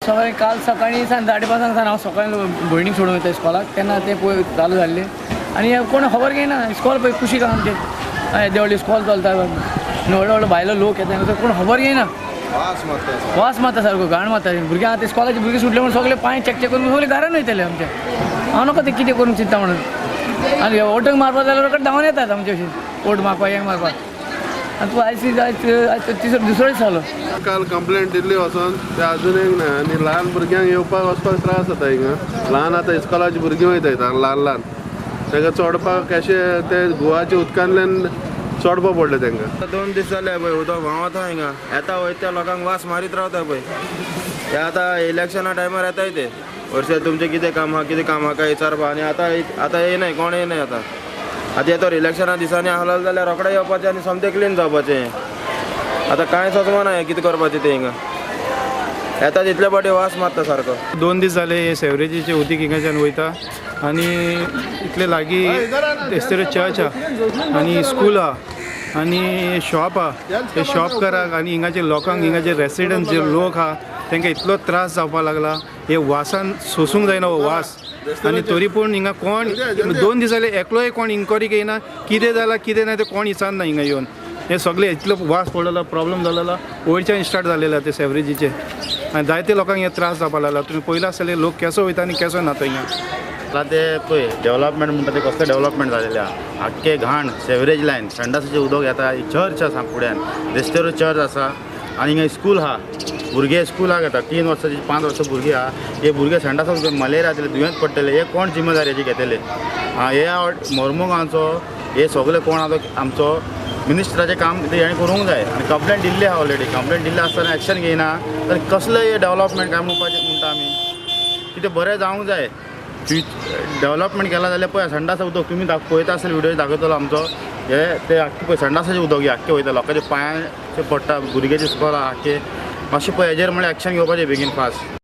सकाळी काल सकाळी 5:30 सान हांव सकाळी भयणीक सोडून वयता इस्कॉलाक तेन्ना तें पळय चालू जाल्लें आनी कोण खबर घेयना. इस्कॉल पळय कुशीक आहा आमचें, देवळी इस्कॉल चलता, व्हडलो व्हडलो भायलो लोक येता, कोण खबर घेयना. वास मारता सारको, घाण मारता. भुरग्यांक आतां इस्कॉलाची भुरगीं सुटले म्हणून सगळे पांय चेक चेक करून सगळे घरान वयतले आमचे. हांव नको तें कितें करूंक चिंता म्हणून. आनी वोटूंक मारपा जाल्यार रोखडे धांवन येतात आमचे अशें वोट मारपाक हें मारपाक. आनी तूं आयज आयज दुसरो दीस जालो. काल कंप्लेंट दिल्ली वचोन ते अजून एक ना. आनी ल्हान भुरग्यांक येवपाक वचपाक त्रास जाता हिंगा. ल्हान आतां इस्कॉलाची भुरगीं वयता ल्हान ल्हान, तांकां चडपाक कशें ते गोवाच्या उदकांतल्यान चडपा पडलें तांकां. 2 दीस जाले पळय उदक व्हांवता हिंगा, येता वयता लोकांक वास मारीत रावता पळय. ते आतां इलेक्शना टायमार येताय ते वर्सा तुमचें कितें काम आहा कितें काम आहा काय विचारपा. आनी आतां आतां येयनाय, कोण येयनाय आतां. आतां येतो इलेक्शना दिसांनी आहलो जाल्यार रोखडें येवपाचें आनी सामकें क्लीन जावपाचें. आतां कांय सजमना हें कितें करपाचें तें. हिंगा येता तितले फावटी वास मारता सारको. 2 दीस जाले हे सेवरेजीचे उदीक हिंगाच्यान वयता आनी इतले लागीं तेस्तेर चर्च आहा आनी स्कूल आहा आनी शॉप आहा. हे शॉपकाराक आनी हिंगाचे लोकांक, हिंगाचे रेसिडंट जे लोक आहा तांकां इतलो त्रास जावपाक लागला. हे वासान सोसूंक जायना हो वास. आनी तरी पूण हिंगा कोण 2 दीस जाले एकलोय कोण इन्क्वायरी घेयना, कितें जालां कितें ना तें कोण विचारना हिंगा येवन. हे सगळे इतलो वास पडलेलो, प्रॉब्लम जालेलो वयरच्यान स्टार्ट जालेलो ते सेवरेजीचे आनी जायते लोकांक हे त्रास जावपाक लागला. तुमी पयला आसतले लोक केसो वयता आनी केसो न्हाता हिंगा. आतां ते पळय डेवलपमेंट म्हणटा ते कसलें डेवलपमेंट जालेलें आहा. आख्खे घाण सेवरेज लायन, संडासाचें उदक येता. चर्च आसा फुड्यान, रेस्तेरो चर्च आसा आनी हिंगा स्कूल आहा. भुरगे स्कुलाक येता, 3 वर्सां 5 वर्सां भुरगीं आहा. हे भुरगे संडासाक मलेरिया जातले, दुयेंत पडटले. हे कोण जिम्मेदारी घेतले? हे मोर्मुगांवचो हे सगळे कोण आतां आमचो मिनिस्टराचें काम हेणें करूंक जाय. आनी कंप्लेंट दिल्ली आहा ऑलरेडी. कंप्लेंट दिल्ली आसतना एक्शन घेयना तर कसलें हे डेवलपमेंट काय म्हणपाचें म्हणटा आमी? कितें बरें जावंक जाय. डेवलपमेंट केलां जाल्यार पळय संडासा उदक तुमी पळयता आसतले, व्हिडियो दाखयतलो आमचो. हे ते आख्खे पळय संडासाचें उदक हे आख्खें वयता लोकांच्या पांयांचे पडटा, भुरग्याचे इस्कॉल आख्खे. मातशें पळय हेजेर म्हणल्यार एक्शन घेवपाचें बेगीन फास्ट.